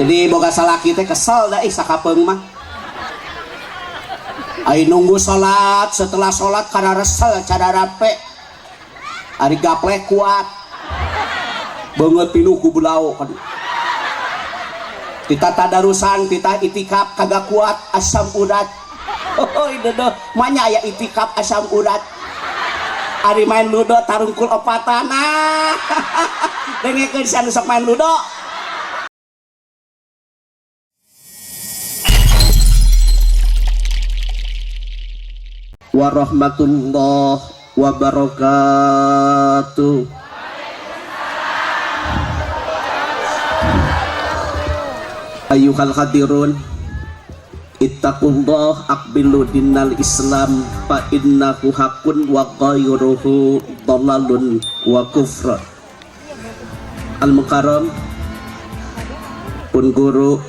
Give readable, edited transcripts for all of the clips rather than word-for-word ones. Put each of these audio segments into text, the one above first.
Jadi boga salaki teh kesel da ih sakapeung mah. Ai nunggu salat, setelah salat kana resel cara rape. Ari gaplek kuat. Beungeut pinuh ku belau kan. Tita tadarusan, tita itikaf kagak kuat asam urat. Oh, deudeuh, manya aya itikaf asam urat. Ari main ludo tarungkul opatan. Ah. Dengekeun si anu sok main ludo. Warahmatullahi wabarakatuh. Ayyuhal hadirun, ittaqullah aqbilu dinal Islam fa innahu haqqun wa ghairuhu dhalalun wa kufr. Al Mukarram pun guru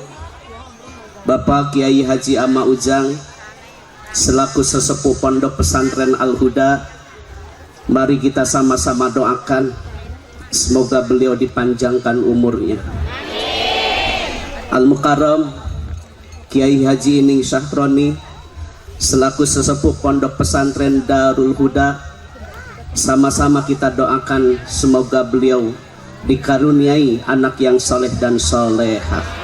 Bapak Kiai Haji Ama Ujang selaku sesepuh Pondok Pesantren Al-Huda, mari kita sama-sama doakan semoga beliau dipanjangkan umurnya. Al-Mukarram Kiai Haji Ining Syahroni selaku sesepuh Pondok Pesantren Darul Huda, sama-sama kita doakan semoga beliau dikaruniai anak yang soleh dan solehah.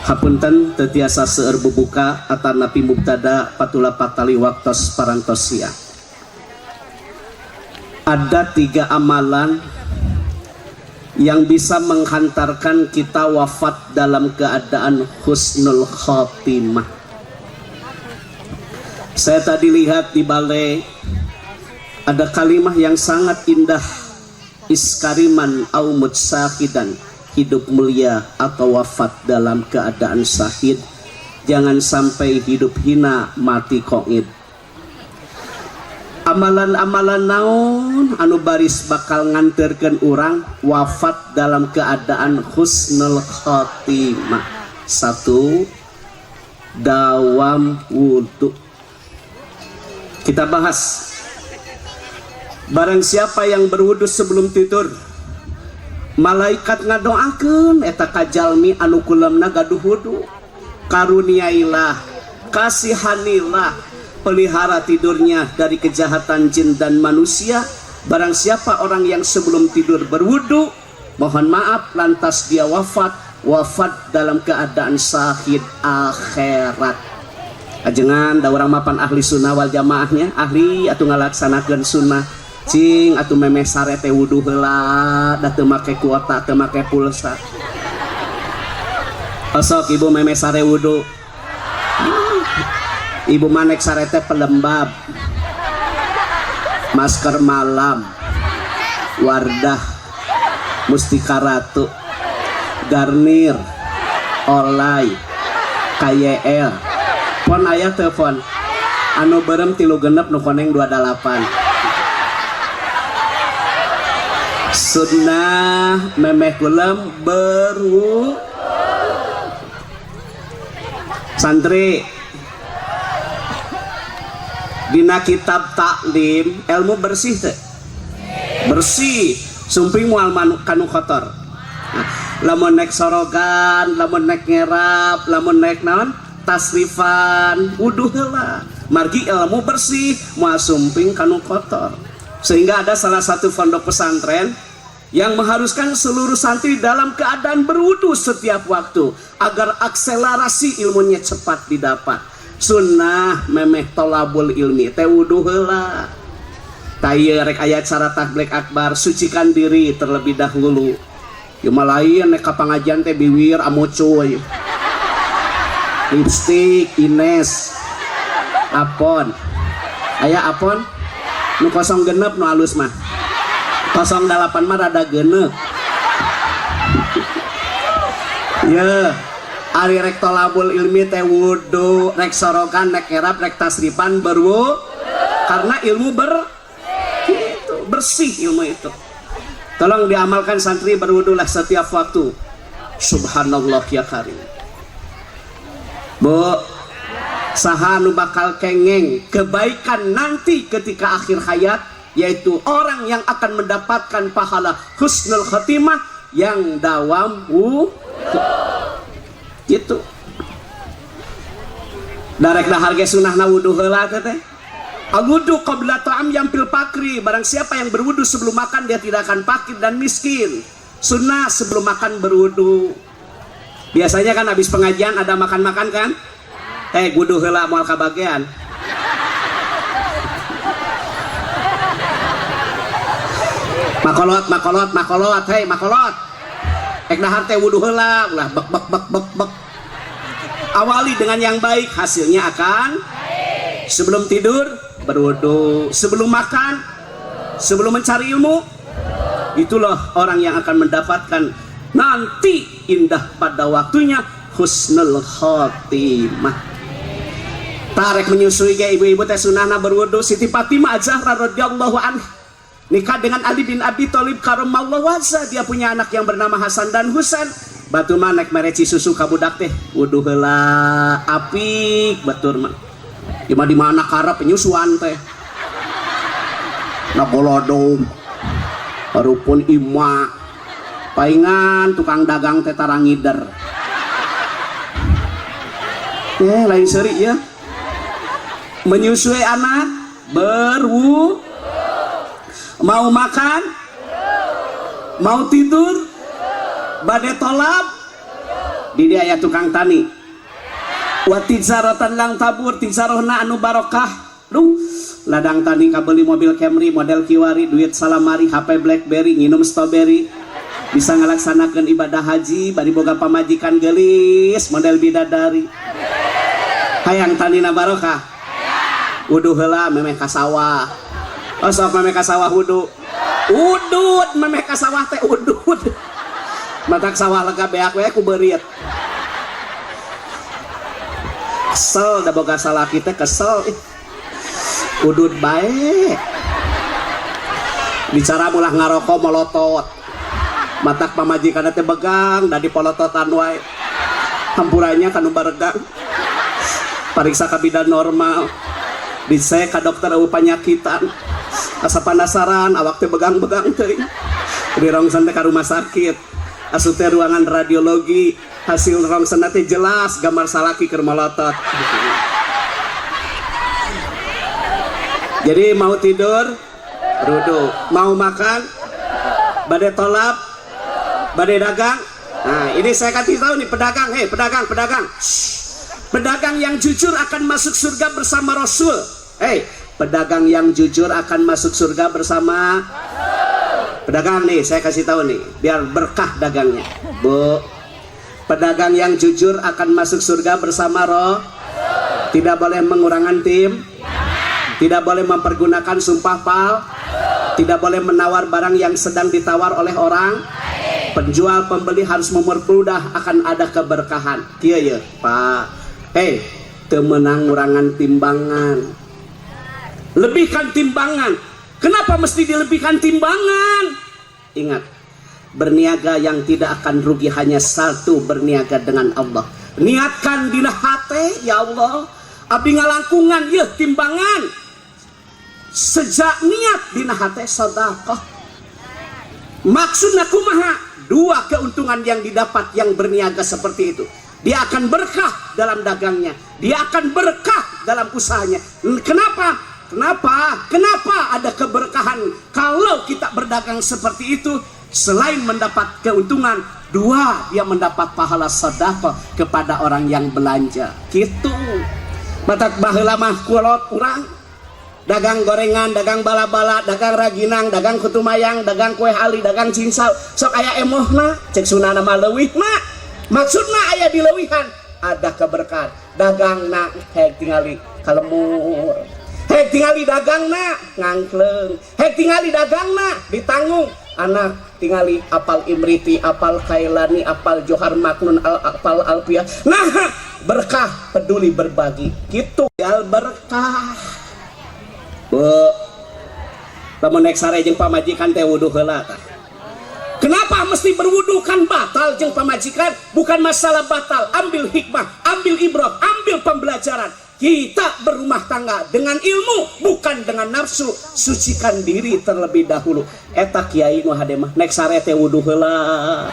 Hapunten teu tiasa seueur bubuka atanapi mubtada patula patali waktos parantosia. Ada 3 amalan yang bisa menghantarkan kita wafat dalam keadaan husnul khotimah. Saya tadi lihat di balai ada kalimah yang sangat indah, iskariman au mutsahidan, hidup mulia atau wafat dalam keadaan syahid. Jangan sampai hidup hina, mati koid. Amalan-amalan naon anu baris bakal nganterkeun urang wafat dalam keadaan husnul khotimah. 1, dawam wudu. Kita bahas. Barang siapa yang berwudu sebelum tidur, malaikat ngadoakeun eta ka jalmi anu kulemna gaduh wudu, karuniailah, kasihanilah, pelihara tidurnya dari kejahatan jin dan manusia. Barang siapa orang yang sebelum tidur berwudu, mohon maaf lantas dia wafat, wafat dalam keadaan syahid akhirat. Ajengan da urang mapan ahli sunnah wal jamaahnya, ahli atuh ngalaksanakeun sunnah. Cing atuh memeh sare teh wudu heula, da teu make kuota, teu make pulsa. Osok ibu memeh sare wudu. Ibu manek sare teh pelembab, masker malam, Wardah, Mustika Ratu, Garnier, Olay, KYL. Pon aya teu pon? Anu berem 3 genep nu koneng 28. Sunnah memeh kulem berwu. Santri, dina kitab taklim ilmu bersih teh, bersih sumping moal kanu kotor. Nah, lamun naik sorogan, lamun naik ngerap, lamun naik naon tasrifan, wuduh heula margi ilmu bersih moal sumping kanu kotor. Sehingga ada salah satu pondok pesantren yang mengharuskan seluruh santri dalam keadaan berwudu setiap waktu agar akselerasi ilmunya cepat didapat. Sunnah memeh tolabul ilmi teh wudu heula. Tah rek aya cara tabligh akbar, sucikan diri terlebih dahulu. Ieu mah lain nek ka pangajian teh biwir amocuy, lipstik Ines, apon aya apon nu kosong genep nu alus mah, kosong dalapan mah rada genep. Ya, ari rek tolabul ilmi teh wudu, rek sorogan, rek ngerap, rek tasrifan berwu, karena ilmu gitu, bersih ilmu itu. Tolong diamalkan santri, berwudulah setiap waktu. Subhanallah ya karim. Bu, saha nu bakal kengeng kebaikan nanti ketika akhir hayat, yaitu orang yang akan mendapatkan pahala husnul khotimah yang dawam wudu. Gitu. Darek dahar ge sunahna wudu heula teh teh. Al-wudu qabla ta'am yamfil faqri. Barang siapa yang berwudu sebelum makan, dia tidak akan fakir dan miskin. Sunnah sebelum makan berwudu. Biasanya kan habis pengajian ada makan-makan kan? Eh, wudu heula, moal kabagian. Makolot, makolot, makolot, hei makolot. Ek dahar teh wudu heula, ulah bek bek bek bek bek. Awali dengan yang baik, hasilnya akan baik. Sebelum tidur berwudu, sebelum makan, sebelum mencari ilmu, itulah orang yang akan mendapatkan nanti indah pada waktunya, husnul khotimah. Tarek menyusui ge, ibu-ibu teh sunahna berwudu. Siti Fatimah Az-Zahra radhiyallahu anha nikah dengan Ali bin Abi Thalib karamallahu wajhah, dia punya anak yang bernama Hasan dan Husain. Batur mah nek mere susu ka budak teh wudu heula, apik batur mah. Di mana di mana karep penyusuan teh. Na golodong harupun ima paingan tukang dagang teh tarangider. Eh, lain seri ya. Menyusui anak berwu, mau makan, mau tidur, bade tolap di dia aya tukang tani. Wa tijaratan lang tabur, tijarohna anu barokah. Duh, ladang tani kabeli mobil Camry model kiwari, duit salamari, HP BlackBerry, nginum strawberry, bisa ngalaksanakeun ibadah haji, bari boga pamajikan geulis model bidadari. Hayang tanina barokah, wudu heula memeh ka sawah. Oh, sok memeh ka sawah wudu, udud memeh ka sawah teh udud. Matak sawah lega beak we ku beurit. Kesel da boga salaki teh, kesel. Ih, udud bae. Bicara mulah, ngarokok molotot. Matak pamajikan teh begang da dipolototan wae. Hampurannya kanu baregang. Pariksa ka bidan normal, dicek ka dokter eueuh panyakitan. Asa penasaran, awak teh begang-begang teuing. Di rongsen teh ka rumah sakit, asup teh ruangan radiologi, hasil rongsen teh jelas gambar salaki keur molotot. Jadi mau tidur wudu, mau makan, bade tolap, bade dagang. Nah, ini saya kasih tahu nih pedagang, hei pedagang, pedagang. Shh. Pedagang yang jujur akan masuk surga bersama Rasul. Hei, pedagang yang jujur akan masuk surga bersama pedagang nih, saya kasih tahu nih, biar berkah dagangnya. Bu, pedagang yang jujur akan masuk surga bersama roh. Tidak boleh mengurangan tim, tidak boleh mempergunakan sumpah pal, tidak boleh menawar barang yang sedang ditawar oleh orang. Penjual pembeli harus mempermudah, akan ada keberkahan. Kieu ye, Pak. Hei, teu meunang ngurangan timbangan. Lebihkan timbangan. Kenapa mesti dilebihkan timbangan? Ingat, berniaga yang tidak akan rugi hanya satu, berniaga dengan Allah. Niatkan dina hate, ya Allah, abdi ngalangkungan yeuh timbangan. Sejak niat dina hate sedekah. Maksudnya kumaha? Dua keuntungan yang didapat yang berniaga seperti itu. Dia akan berkah dalam dagangnya, dia akan berkah dalam usahanya. Kenapa? Kenapa? Kenapa ada keberkahan kalau kita berdagang seperti itu? Selain mendapat keuntungan, dua, dia mendapat pahala sedekah kepada orang yang belanja. Gitu. Matak baheula mah kulot urang dagang gorengan, dagang bala-bala, dagang raginang, dagang kutumayang, dagang kue ali, dagang cincau. Sok aya emohna, cek sunana mah leuwihna. Maksudna aya di leuwihan, ada keberkahan. Dagangna hek tingali kalemur. Hek tingali dagangna ngangkleung. Hek tingali dagangna ditanggung. Anak tingali apal Imriti, apal Kailani, apal Johar Maknun, apal Alfiah. Nah, berkah peduli berbagi. Gitu gal berkah. Bu, lamun nek sare jeung pamajikan teh wudu heula tah. Kenapa mesti berwudu? Kan batal jeung pamajikan? Bukan masalah batal, ambil hikmah, ambil ibrah, ambil pembelajaran. Kita berumah tangga dengan ilmu, bukan dengan nafsu. Sucikan diri terlebih dahulu. Eta kiai nu hade mah nek sare teh wuduh heula.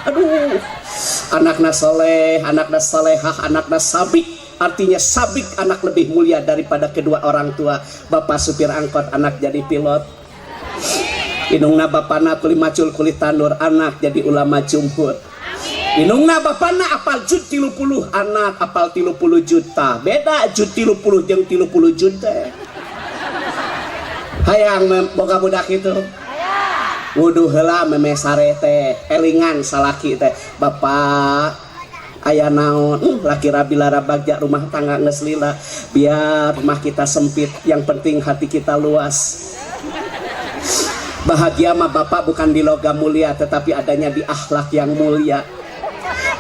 Aduh, anakna soleh, anakna solehah, anakna sabik. Artinya sabik, anak lebih mulia daripada kedua orang tua. Bapak supir angkot, anak jadi pilot. Indungna bapana kuli macul, kuli tandur, anak jadi ulama jumhur. Indungna bapana apal juz 30, anak apal 30 juta. Beda juz 30 jeung 30 juta. Hayang boga budak itu, wuduh heula memeh sare teh. Elingan salaki teh, "Bapak, aya naon?" Laki rabi lara bagja, rumah tangga geus lila. Biar rumah kita sempit, yang penting hati kita luas. Bahagia mah, Bapak, bukan di logam mulia, tetapi adanya di akhlak yang mulia.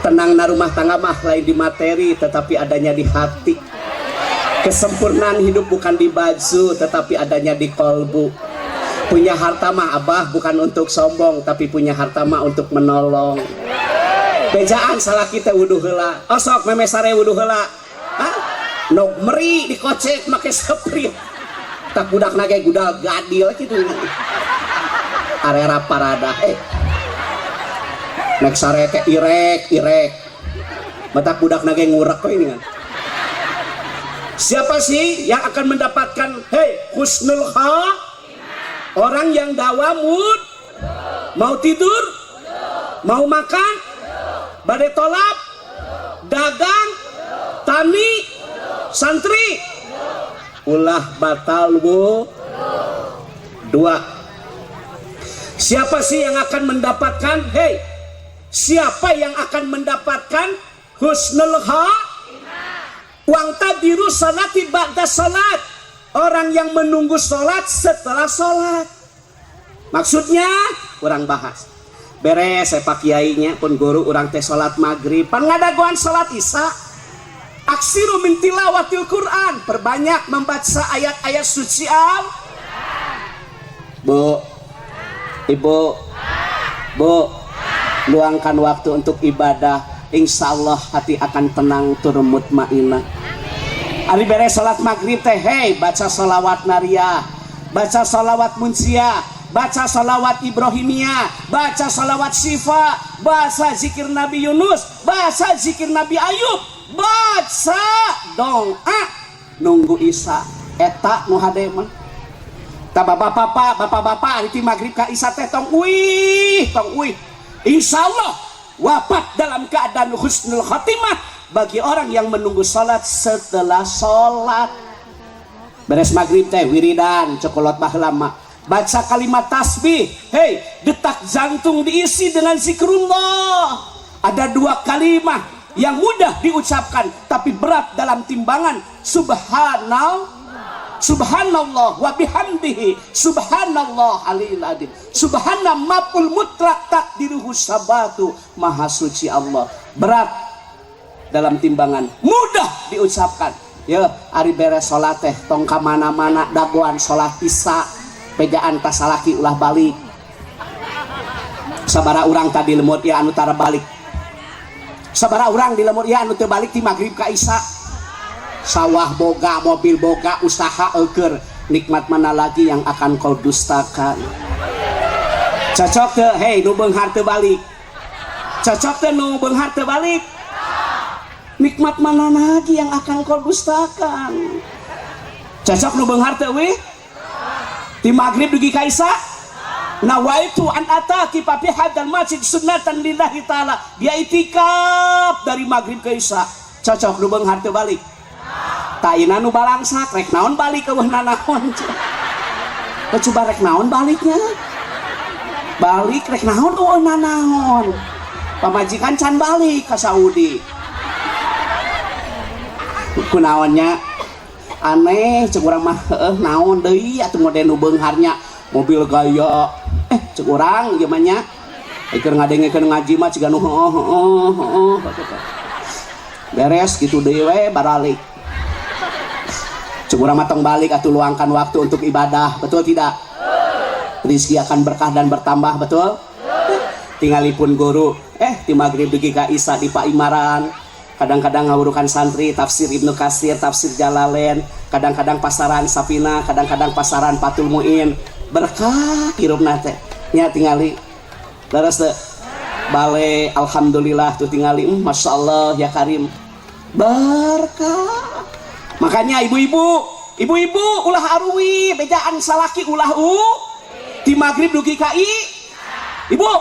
Tenang na rumah tangga mah lain di materi, tetapi adanya di hati. Kesempurnaan hidup bukan di baju, tetapi adanya di kolbu. Punya harta mah, Abah, bukan untuk sombong, tapi punya harta mah untuk menolong. Bejaan salaki teh wuduh heula. Osok memeh sare wuduh heula. Hah? Nok meri dikocek make Sprite. Tak budak ge gudal gadil gitu. Arera parada eh. Nek sare teh irek irek. Matak budak ge ngurek kok ini kan. Siapa sih yang akan mendapatkan, hei, husnul kha? Orang yang dawamud, mau tidur, mau makan, bade tolap, dagang, tani, santri, ulah batal bu. Dua. Siapa sih yang akan mendapatkan, hei, siapa yang akan mendapatkan husnul kha? Wantadiru salati ba'da salat. Orang yang menunggu salat setelah salat. Maksudnya, kurang bahas. Beres saya kiainya pun guru urang teh salat maghrib, pan ngadagoan salat isya. Aksiru min tilawatil Quran, perbanyak membaca ayat-ayat suci al. Bu, Ibu, Bu, luangkan waktu untuk ibadah. Insya Allah hati akan tenang tur mutmainah. Ari beres salat maghrib teh, hei, baca salawat nariyah, baca salawat munjiyah, baca salawat ibrahimiyah, baca salawat syifa, baca zikir Nabi Yunus, baca zikir Nabi Ayub, baca doa nunggu Isya. Eta nu hade mah. Ta bapak-bapak, bapak-bapak, ari ti maghrib ka Isya teh tong uih, tong uih. Insya Allah wafat dalam keadaan husnul khatimah bagi orang yang menunggu salat setelah salat. Beres maghrib teh wiridan cokolot baheula mah. Baca kalimat tasbih. Hei, detak jantung diisi dengan zikrullah. Ada dua kalimat yang mudah diucapkan tapi berat dalam timbangan. Subhanallah, Subhanallah wa bihamdihi subhanallah aliyil adim. Subhana maf'ul mutlak takdiruhu sabatu. Maha suci Allah. Berat dalam timbangan, mudah diucapkan. Ya, ari beres salat teh tong ka mana-mana, dagoan salat isya, bejaan ka salaki ulah balik. Sabara urang tadi lembur ya anu tara balik? Sabara urang di lembur ya anu teu balik ti maghrib ka isya? Sawah boga, mobil boga, usaha eker, nikmat mana lagi yang akan kau dustakan? Cocok teu, hei, nu beunghar teu balik? Cocok teu nu beunghar teu balik? Nikmat mana lagi yang akan kau dustakan? Cocok nu beunghar teu wih di maghrib dugi ka isya? Nawaitu an a'takifa fi hadzal masjid sunnatan lillahi ta'ala. Dia itikaf dari maghrib ke isya. Cocok nu beunghar teu balik? Taina nu balangsak rek naon balik, euweuh nanaon. Coba rek naon baliknya? Balik rek naon, euweuh nanaon. Pamajikan can balik ke Saudi. Kunaonnya aneh cek urang mah, heueuh naon deui atuh model nu beungharnya, mobil gaya. Eh, cek urang ieu mah nya, keur ngadengekeun ngaji mah ciga nu heueuh heueuh heueuh, beres gitu deui we baralik. Cek urang mah tong balik atuh, luangkan waktu untuk ibadah, betul tidak? Rizki akan berkah dan bertambah, betul? Tinggalipun guru eh di maghrib dugi ka isya di Paimaran. Kadang-kadang ngawurukan santri tafsir Ibnu Katsir, tafsir Jalalain, kadang-kadang pasaran Safina, kadang-kadang pasaran Fathul Muin. Berkah hirupna teh nya. Tingali, leres teu? Bale, alhamdulillah tuh tingali, masya Allah ya Karim, berkah. Makanya ibu-ibu, ibu-ibu, ulah aruwi, bejaan salaki ulah ti maghrib dugi ka ibu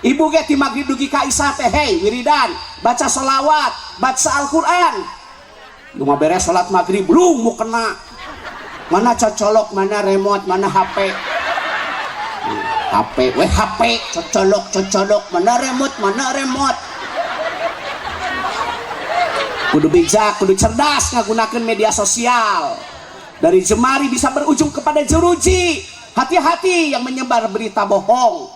ibu ge ti maghrib dugi ka isya teh, hey, wiridan, baca sholawat, baca Al-Quran. Lu mah beres sholat maghrib belum mau kena mana cocolok, mana remote, mana HP, HP weh, HP cocolok cocolok, mana remote, mana remote. Kudu bijak, kudu cerdas ngagunakan media sosial. Dari jemari bisa berujung kepada jeruji. Hati-hati yang menyebar berita bohong.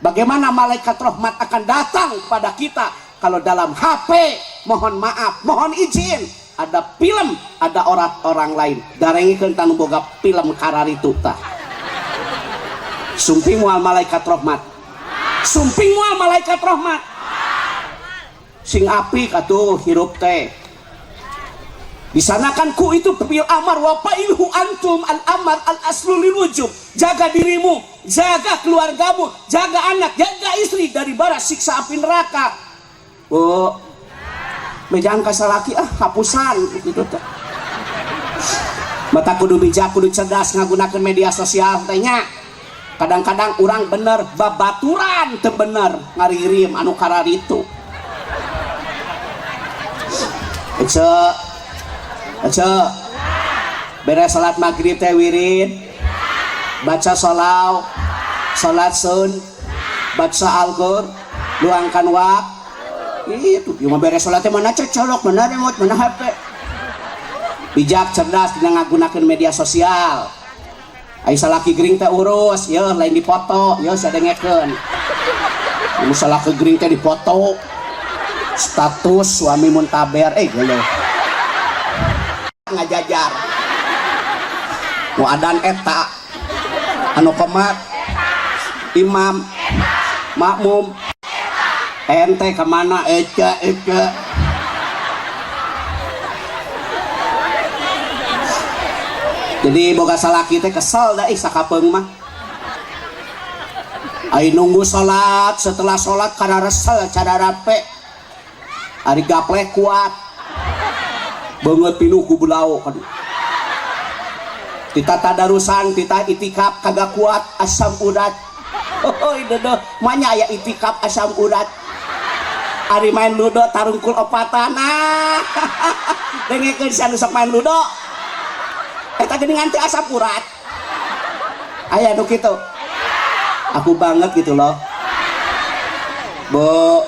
Bagaimana malaikat rahmat akan datang kepada kita kalau dalam HP, mohon maaf, mohon izin, ada film, ada orang-orang lain? Darengikeun tanu boga film kararitu tah. Sumping moal malaikat rahmat? Sumping moal malaikat rahmat? Sing apik atuh hirup teh. Di sana kan ku itu fi'il amar wa fa'iluhu antum, al amar al aslu lil wujub. Jaga dirimu, jaga keluargamu, jaga anak, jaga istri dari bara siksa api neraka. Bu, bejaan ka salaki ah, hapusan gitu teh. Mata kudu bijak, kudu cerdas ngagunakeun media sosial teh nya. Kadang-kadang orang bener, babaturan teu bener, ngaririm anu kararitu. Ece, Ece, beres salat maghrib teh wirid, baca sholawat, salat sun, baca Al-Qur, luangkan waktu. Itu cuma beres salat teh mana cocolok, mana remote, mana HP. Bijak cerdas dina ngagunakeun media sosial. Ai salaki gering teh urus, yeuh, lain dipoto, yeuh, sadengekeun. Mun salaki gering teh dipoto. Status suami muntaber, eh, geuleuh. Ngajajar. Nu adan eta, anu komat, imam, makmum, ente kemana, Eca, Eca? Jadi boga salaki teh kesel dah, ih, sakapeung mah. Ai nunggu salat, setelah salat kana resel cara rape. Ari gapleh kuat. Beungeut pinuh ku belau kan. Tita tadarusan, tita itikaf kagak kuat, asam urat. Oh, deudeuh, manya aya itikaf asam urat. Ari main ludo tarungkul opatan. Ah. Dengekeun si anu sok main ludo. Eta geuning teh asam urat. Aya nu kitu. Aku banget gitu loh. Bu,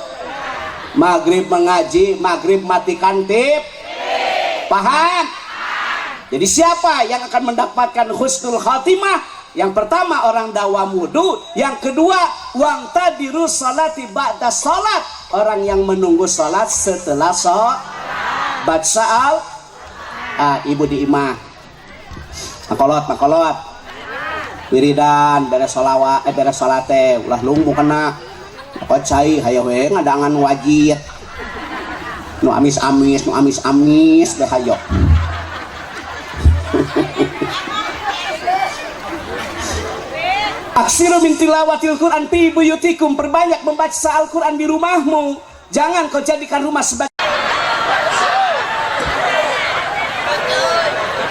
maghrib mengaji, maghrib matikan tip. Paham? Jadi siapa yang akan mendapatkan husnul khatimah? Yang pertama orang dawam wudu, yang kedua wantadiru salati ba'da salat, orang yang menunggu salat setelah sholat. Baca al ah, ibu di imah. Makolot, makolot. Wiridan beres sholawat, eh, beres salate ulah lungguh kena. Kok cai hayo we ngadangan wajit. Nu amis-amis, nu amis-amis deh hayo. Aksiru min tilawatil Quran fi buyutikum, perbanyak membaca Al-Quran di rumahmu. Jangan kau jadikan rumah sebagai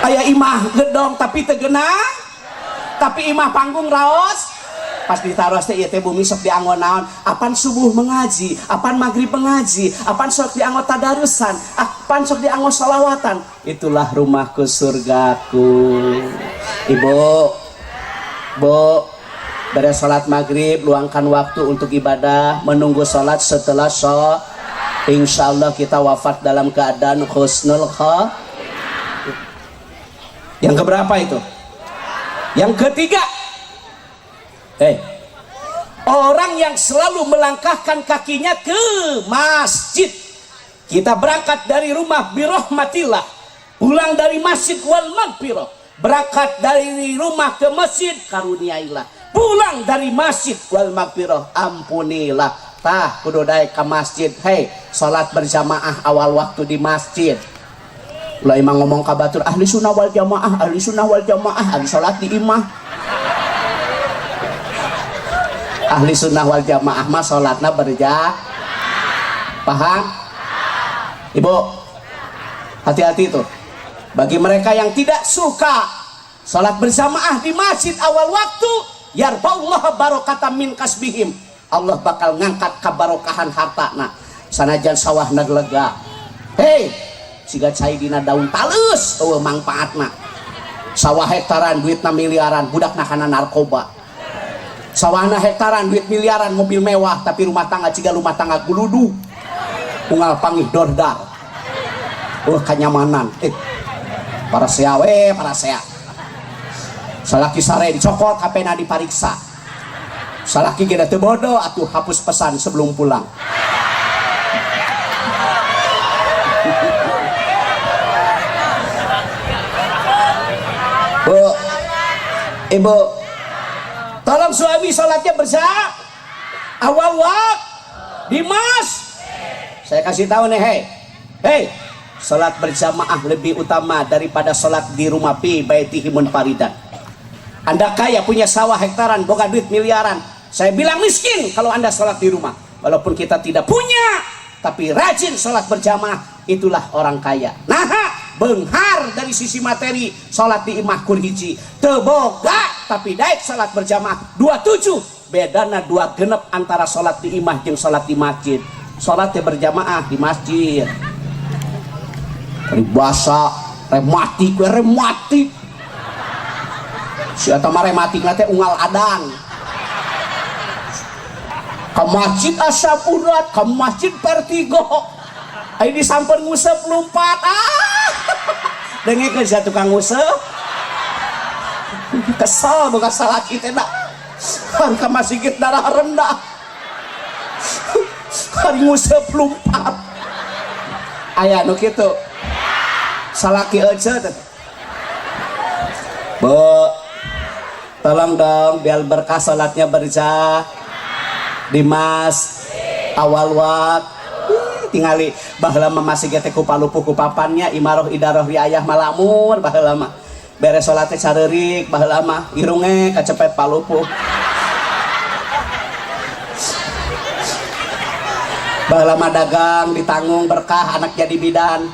aya imah gedong tapi tegena, tapi imah panggung raos. Pas ditaros teh, ieu teh bumi sok dianggo naon? Apan subuh mengaji, apan maghrib mengaji, apan sok dianggo tadarusan, apan sok dianggo sholawatan. Itulah rumahku, surgaku. Ibu, bu, beres sholat maghrib luangkan waktu untuk ibadah, menunggu sholat setelah sholat. Insya Allah kita wafat dalam keadaan husnul khatimah. Yang keberapa itu? Yang ketiga, orang yang selalu melangkahkan kakinya ke masjid. Kita berangkat dari rumah birahmatillah, pulang dari masjid wal magfirah. Berangkat dari rumah ke masjid karuniailah, pulang dari masjid wal magfirah, ampunilah. Tah, kudu daek ka masjid. Hei, salat berjamaah awal waktu di masjid. Ulah emang ngomong ka batur ahli sunnah wal jamaah, ahli sunnah wal jamaah, ahli salat di imah. Ahli sunnah wal jamaah mah salatna berjamaah. Paham? Ibu, hati-hati tuh. Bagi mereka yang tidak suka salat berjamaah di masjid awal waktu, yarfa'ullah barokata min kasbihim. Allah bakal ngangkat kabarokahan harta. Sanajan sawah lega. Hei, siga cai dina daun talus eueuh mangpaatna. Sawah hektaran duitna miliaran, budakna kana narkoba. Sawahna hektaran duit miliaran, mobil mewah, tapi rumah tangga ciga rumah tangga guludu. Unggal pangih dordar. Wah, kanyamanan. Para sea we, para sea. Salaki sare dicokot, HP-na dipariksa. Salaki ge teu bodoh atuh, hapus pesan sebelum pulang. Bu, ibu, tolong suami sholatnya bersama awal waktu di mas. Saya kasih tahu nih, hei, hei, sholat berjamaah lebih utama daripada sholat di rumah pi baitihi munfaridan. Anda kaya punya sawah hektaran, boga duit miliaran. Saya bilang miskin kalau Anda sholat di rumah. Walaupun kita tidak punya, tapi rajin sholat berjamaah, itulah orang kaya. Nah, benghar dari sisi materi, sholat di imah kur hiji teu boga, tapi daek sholat berjamaah 27. Bedana 2 genep antara sholat di imah jeung sholat di masjid. Sholat berjamaah di masjid. Ribasa rematik we rematik. Si eta mah rematik teh unggal adan. Ke masjid asam urat, ke masjid vertigo. Ayo disamper ngusep lompat. Ah. Dengekeun sia tukang ngusep. Kesel boga salaki teh da. Hari ka masjid darah rendah. Hari ngusep lompat. Aya nu kitu. Salaki euceu teh. Bu, tolong dong biar berkah salatnya berjamaah di mas awal waktu. Tingali baheula mah masih ge teh ku palupuh ku papannya imaroh idaroh riayah malamur. Baheula mah beres salat teh careurik, baheula mah irunge kacepet palupuh. Baheula mah dagang ditanggung berkah, anak jadi bidan.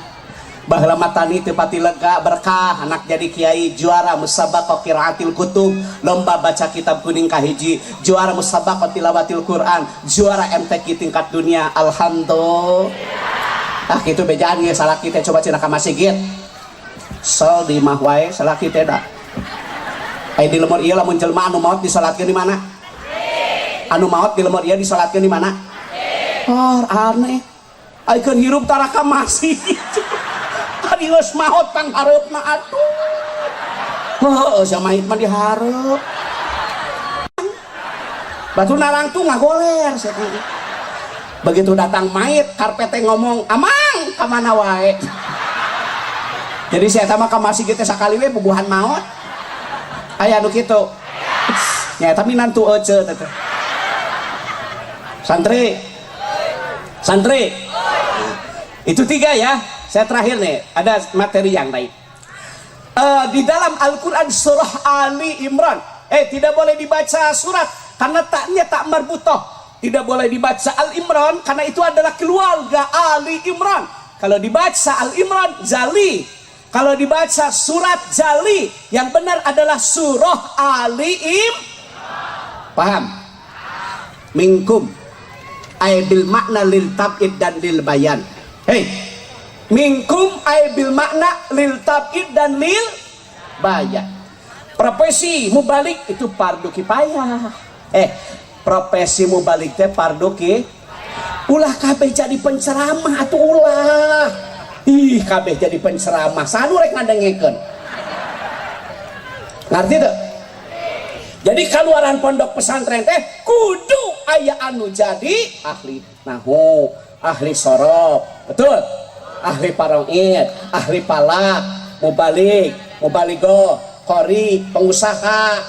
Baheula mah tani teu pati lega berkah, anak jadi kiai, juara musabaqah qiraatil kutub, lomba baca kitab kuning kahiji, juara musabaqah tilawatil Quran, juara MTQ tingkat dunia. Alhamdulillah. Ah kitu bejaan ge salaki teh coba cenah ka masjid. Sol di imah wae salaki teh da. Aya di lemur ieu lamun jelema anu maot disalatkeun di mana? Anu maot di lemur ieu disalatkeun di mana? Oh, aneh. Aikeun hirup tara ka masjid. Ari geus maot panghareupna atuh. Heuh, sia mait mah dihareup. Batu narangtung ngagoler sia teh. Begitu datang mayit, karpet teh ngomong, "Amang, ka mana wae?" Jadi saya mah ka masjid teh sakali we bubuhan maot. Aya nu kitu. Nya tapi nantu euceu teh. Santri. Santri. Itu tiga ya. Saya terakhir nih, ada materi yang lain. Di dalam Al-Quran surah Ali Imran. Tidak boleh dibaca surat karena taknya tak marbutoh. Tidak boleh dibaca Al-Imran karena itu adalah keluarga Ali Imran. Kalau dibaca Al-Imran, Jali. Kalau dibaca surat Jali, yang benar adalah surah Ali Im. Paham? Minkum. Ay bil makna lil tab'id dan lil bayan. Hei, minkum ay bil makna lil tab'id dan lil bayan. Profesi mubalik itu fardu kifayah. Profesi mubalik teh fardu kifayah. Ulah kabeh jadi penceramah atuh ulah. Ih, kabeh jadi penceramah. Sanu rek ngadengekeun. Ngerti teu? Jadi keluaran pondok pesantren teh kudu aya anu jadi ahli nahu, ahli sorof, betul? Ahli paroid, ahli falak, mubalik, mubaligo, qori, pengusaha.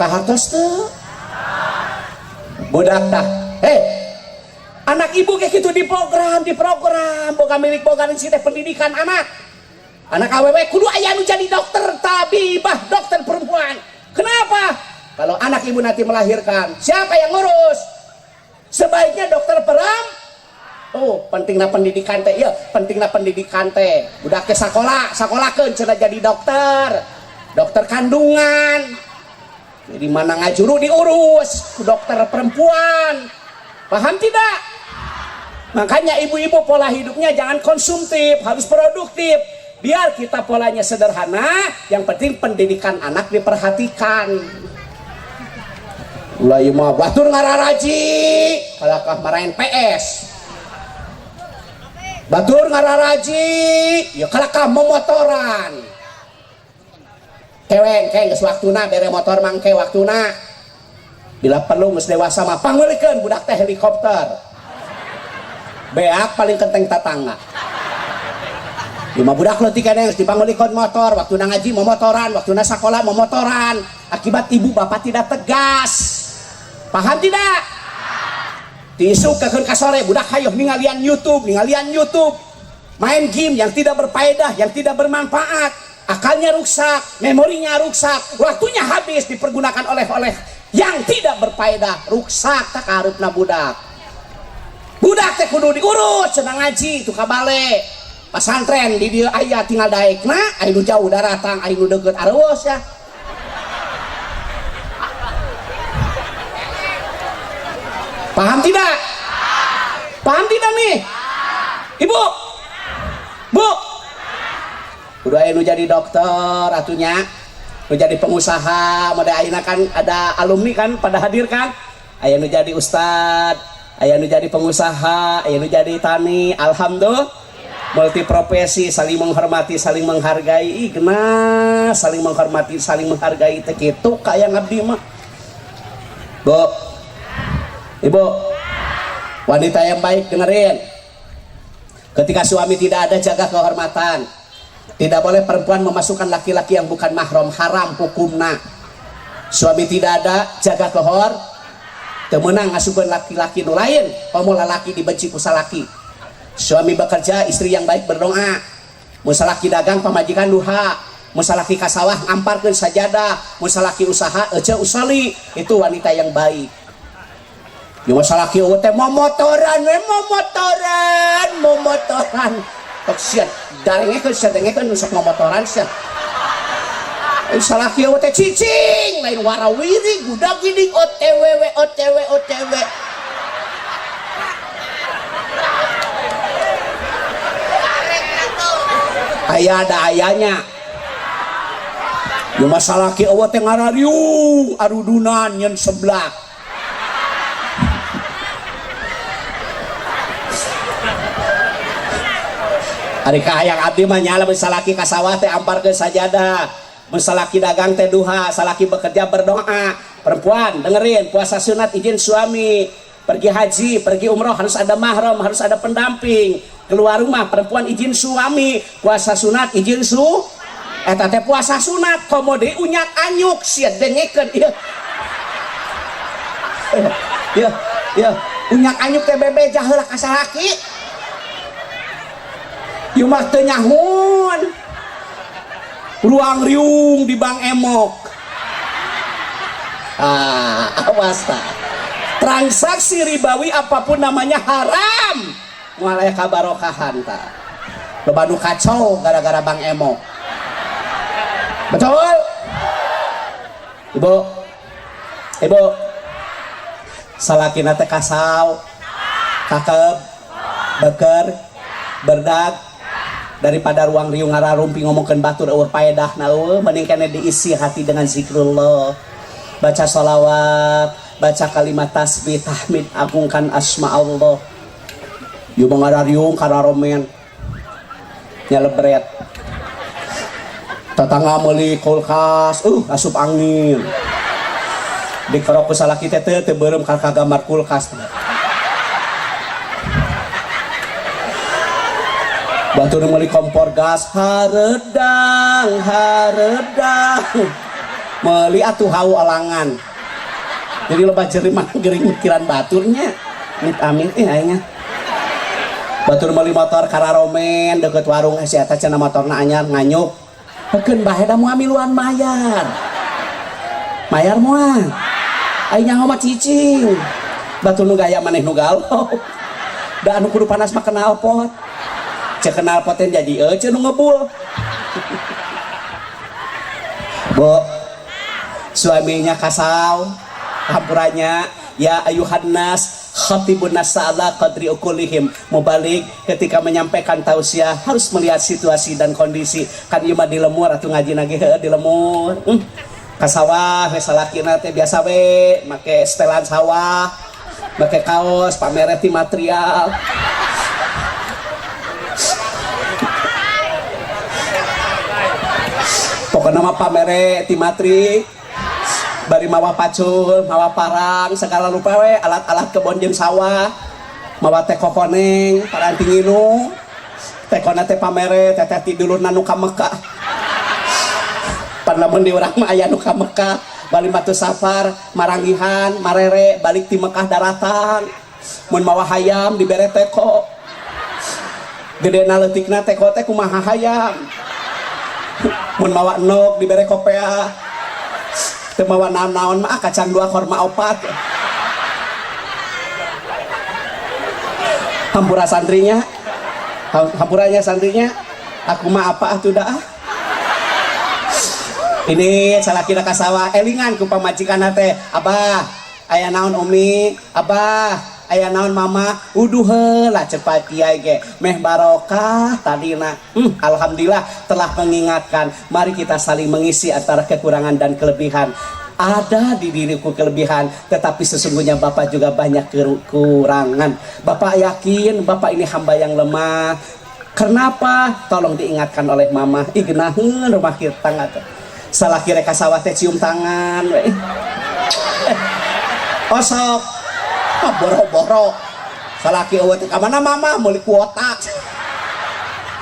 Kahartos teu? Budak tah. Hei, anak ibu kayak gitu di program, di program boga milik boga si teh pendidikan anak. Anak awewe kudu aya nu jadi dokter, tabibah, dokter perempuan. Kenapa? Kalau anak ibu nanti melahirkan, siapa yang ngurus? Sebaiknya dokter peram. Oh, pentingna pendidikan teh, ya, pentingna pendidikan teh. Budak ke sekolah, sekolahkeun cenah jadi dokter. Dokter kandungan. Jadi mana ngajuru diurus ku dokter perempuan. Paham tidak? Makanya ibu-ibu pola hidupnya jangan konsumtif, harus produktif. Biar kita polanya sederhana, yang penting pendidikan anak diperhatikan. Ulah ieu mah batur ngararaji, kalakah maraen PS. Batur ngararaji, ya kalakah momotoran. Keweng, keng geus waktuna bere motor mangke waktuna. Bila perlu geus dewasa mah pangmeulikeun budak teh helikopter. Beak paling kenteng tatangga. Lima budak leutik keneh geus dipangmeulikeun motor, waktuna ngaji momotoran, waktuna sakola momotoran. Akibat ibu bapak tidak tegas. Paham tidak? Ti isuk keun ka sore budak hayoh ningalian YouTube, ningalian YouTube. Main game yang tidak berfaedah, yang tidak bermanfaat. Akalnya rusak, memorinya rusak, waktunya habis dipergunakan oleh yang tidak berfaedah, rusak tak kaharepna budak. Budak teh kudu diurus, cenah ngaji itu kabale. Pasantren di dieu aya tinggal daekna, aya nu jauh daratang, aya nu deukeut areueus ya. Paham tidak? Paham tidak nih? Ibu? Bu? Udah aya nu jadi dokter atunya, nu jadi pengusaha, mode ayeuna kan ada alumni kan pada hadir kan? Aya nu jadi ustad, aya nu jadi pengusaha, aya nu jadi tani, alhamdulillah. Multi profesi, saling menghormati, saling menghargai. Ih, genas, saling menghormati, saling menghargai teh kitu kaya ngabdi mah. Bu, ibu, wanita yang baik dengerin. Ketika suami tidak ada, jaga kehormatan. Tidak boleh perempuan memasukkan laki-laki yang bukan mahram, haram hukumna. Suami tidak ada, jaga kehor. Teu meunang ngasupkeun laki-laki nu lain, komo lalaki dibenci ku salaki. Suami bekerja, istri yang baik berdoa. Mun salaki dagang, pamajikan duha. Mun salaki ka sawah ngamparkeun sajadah. Mun salaki usaha, ece usali. Itu wanita yang baik. Ya masalah kieu teh momotoran we momotoran, momotoran. Tok sia darengekeun sia dengekeun nu sok momotoran sia. Salah kieu teh cicing lain warawiri gudag gidig OTW we OTW OTW. Aya ada ayanya. Ya masalah kieu teh ngarariung arudunan nyen seblak. Ari kahayang abdi mah nyala mun salaki ka sawah teh amparkeun sajadah. Mun salaki dagang teh duha, salaki bekerja berdoa. Perempuan dengerin, puasa sunat izin suami. Pergi haji, pergi umroh harus ada mahram, harus ada pendamping. Keluar rumah perempuan izin suami, puasa sunat izin su. Eta teh puasa sunat komo deui unyak anyuk sia dengekeun ieu. Ieu, ieu, unyak anyuk teh bebeja heula ka salaki. Ieu mah teu nyahun. Ruang riung di Bank Emok. Ah, awas ta. Transaksi ribawi apapun namanya haram. Moal aya kabarokahan ta. Loba nu kacau gara-gara Bank Emok. Betul? Ibu. Ibu. Salakina teh kasau, kakep, beker, berdag, daripada ruang riung ngararumpi ngomongkeun batur eueuh paedahna eueuh, mending keneh diisi hati dengan zikrullah, baca sholawat, baca kalimat tasbih, tahmid, agungkan asma Allah. Ieu mah ngarariung kararomen nyelebret, tetangga meuli kulkas, asup angin, dikerok ku salaki teh teu beureum ka gambar kulkas. Batur meuli kompor gas, haredang haredang, meuli atuh hau alangan. Jadi loba jeriman gering mikiran baturnya. Amit amit ih aing. Batur meuli motor kararomen deket warung, si eta cenah motorna anyar, nganyuk. Keun bae da moal miluan mayar. Mayar moal? Aing nyaho mah cicing. Batur nu gaya maneh nu galau. Da anu kudu panas mah knalpot. Cek knalpot teh jadi eueuh nu ngebul. Bo, suaminya kasau hampurannya ya ayuhan nas khatibun nasa ala qadri ukulihim. Mubalik ketika menyampaikan tausiah harus melihat situasi dan kondisi. Kan ieu mah di lemur atuh ngaji nage, heueuh di lemur. Ka sawah we salakina teh biasa we make setelan sawah, make kaos pamere ti material. Pokoknya mah pamere ti matri, bari mawa pacul, mawa parang, segala rupa we alat-alat kebon jeung sawah, mawa teko koneng, paranti nginum, tekona teh pamere teteh ti dulurna nu ka Mekah. Pan lamun di urang mah aya nu ka Mekah, bali batu safar, marangihan, marere, balik ti Mekah daratan. Mun mawa hayam dibere teko. Gedena leutikna teko teh kumaha hayam. Mun mawa endog dibere kopea. Teu mawa naon-naon mah kacang 2 korma 4. Hampura santrinya. Hampuranya santrinya. Aku mah apa atuh dah. Ini salakina ka sawah elingan ku pamajikan teh. Abah, aya naon umi? Abah, aya naon mama? Uduh heula cepat kiai ge. Meh barokah tadina. Alhamdulillah telah mengingatkan. Mari kita saling mengisi antara kekurangan dan kelebihan. Ada di diriku kelebihan, tetapi sesungguhnya Bapak juga banyak kekurangan. Bapak yakin Bapak ini hamba yang lemah. Kenapa? Tolong diingatkan oleh mama. Ih, genaheun rumah tangga teh. Salah kira ka sawah teh cium tangan we. Osok. Ah, boro-boro. Salaki eueuh teh ka mana mama meuli kuota.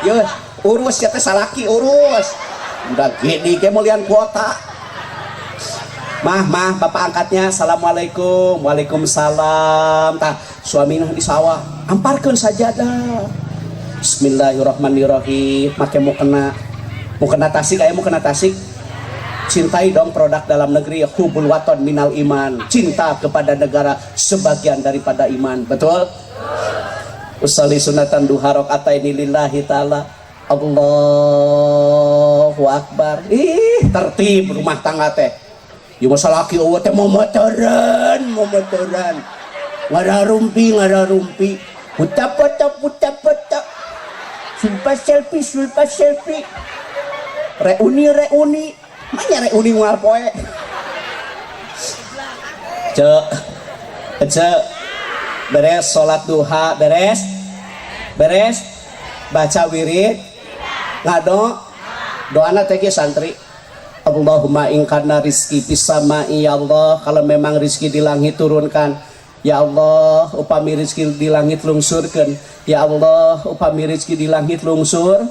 Yeuh, urus ya teh salaki urus. Udah gede ge meulian kuota. Mah, mah, bapak angkatnya. Assalamualaikum. Waalaikumsalam. Tah, suamina di sawah. Amparkeun sajadah. Bismillahirrahmanirrahim. Make mau kena tasik, aya mau kena tasik. Cintai dong produk dalam negeri, hubul waton minal iman. Cinta kepada negara sebagian daripada iman. Betul? Usalli sunatan duha rakaataini lillahi ta'ala. Allahu akbar. Ih, tertib rumah tangga teh. Ieu mah salaki eueuh teh momotoran, momotoran. Ngararumpi, ngararumpi. Puta-puta, puta-puta. Sulpa selfie, sulpa selfie. Reuni, reuni. Mana reuni moal poe. Cek. Cek. Beres salat duha, beres. Beres. Baca wirid. Ngado. Doana teh kieu santri. Allahumma in kana rizki fis sama'i ya Allah, kalau memang rizki di langit turunkan. Ya Allah, upami rizki di langit lungsurkeun. Ya Allah, upami rizki di langit lungsur.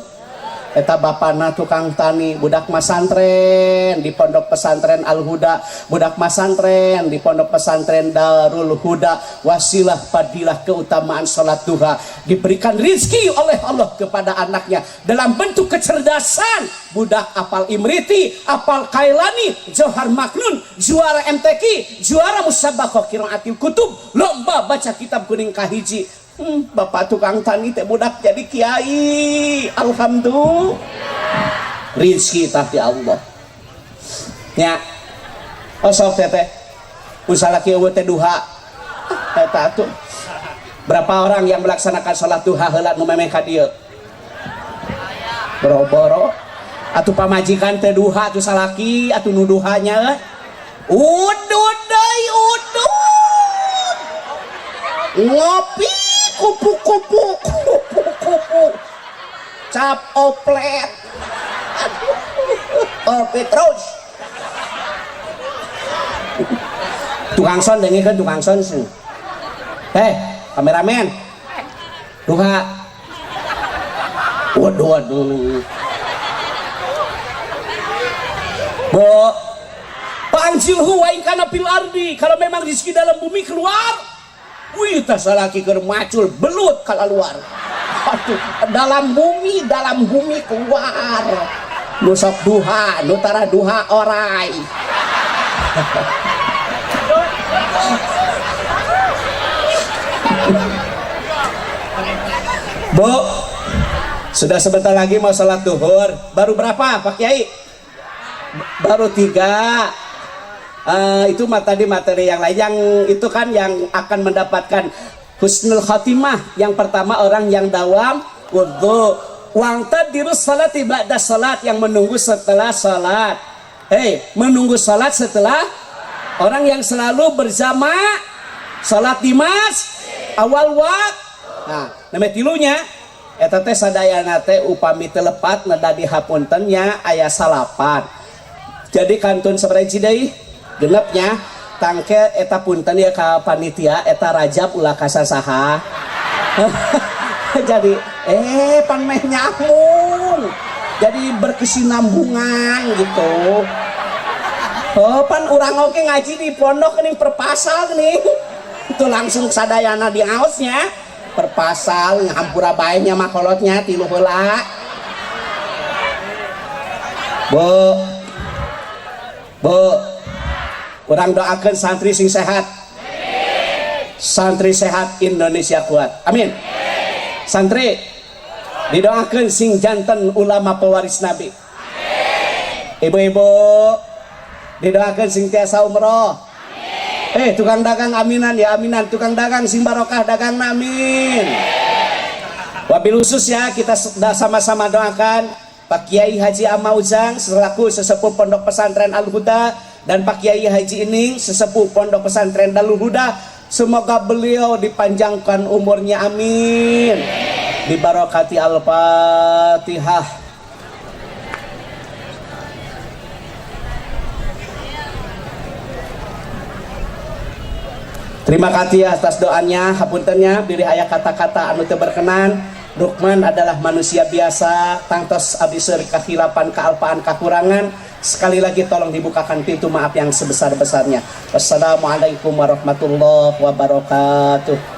Eta bapana tukang tani, budak masantren di pondok pesantren Al-Huda, budak masantren di pondok pesantren Darul Huda, wasilah fadilah keutamaan salat duha, diberikan rizki oleh Allah kepada anaknya dalam bentuk kecerdasan. Budak apal Imriti, apal Kailani, Johar Maknun, juara MTQ, juara musabaqah qiraatil kutub, lomba baca kitab kuning kahiji. Bapak tukang tani teh budak jadi kiai. Alhamdulillah. Rizki tah di Allah. Nya. Osok teteh. Usaha laki eueuh teh duha. Eta atuh. Berapa orang yang melaksanakan sholat duha heula nu memeh ka dieu? Boro-boro. Atuh pamajikan teh duha atuh salaki atuh nu duhanya euy. Udud deui udud. Ngopi kupu-kupu kupu-kupu cap oplet. Aduh, ngopi terus. Tukang son dengekeun tukang son sih. Heh, kameramen. Duha. Waduh, waduh. Bo, Panjilhu wa in kana fil ardi. Kalau memang rezeki dalam bumi keluar, Wih, tah salaki keur macul belut kalaluar. Aduh, dalam bumi keluar. Nu sok duha, nu tara duha orai. Bu, sudah sebentar lagi mau sholat duhur. Baru berapa, Pak Kiai? Baru 3. Itu tadi materi yang lain. Yang itu kan yang akan mendapatkan husnul khatimah. Yang pertama orang yang dawam wudhu. Wang tadirus salat ba'da salat, yang menunggu setelah salat. Hei, menunggu salat setelah orang yang selalu berjamaah salat di mas awal waktu. Nah, nama tilunya eta teh sadayana teh upami teu lepat neda dihapunten nya aya salapan. Jadi kantun sabaraha hiji deui? Genepnya tangke eta punten ya ka panitia eta Rajab ulah kasasaha. Jadi pan meh nyambung. Jadi berkesinambungan gitu. Oh, pan urang oge ngaji di pondok nih perpasal nih. Itu langsung sadayana di aosnya. Perpasal ngahampura bae nya makolotnya tilu heula. Bu. Bu. Urang doakeun santri sing sehat. Santri sehat, Indonesia kuat. Amin. Santri didoakeun sing janten ulama pewaris Nabi. Ibu-ibu didoakeun sing tiasa umroh. Tukang dagang aminan ya aminan, tukang dagang sing barokah dagang amin. Wabil khusus ya kita sama-sama doakan Pak Kiai Haji Amauzang selaku sesepuh Pondok Pesantren Al-Huda dan Pak Kiai Haji Ining sesepuh Pondok Pesantren Darul Huda, semoga beliau dipanjangkan umurnya amin. Dibarokati Al-Fatihah. Terima kasih atas doanya, hapuntennya bilih aya kata-kata anu teu berkenan. Lukman adalah manusia biasa, tangtos abdi seueur kahilapan, kealpaan, kakurangan. Sekali lagi tolong dibukakan pintu maaf yang sebesar-besarnya. Wassalamualaikum warahmatullahi wabarakatuh.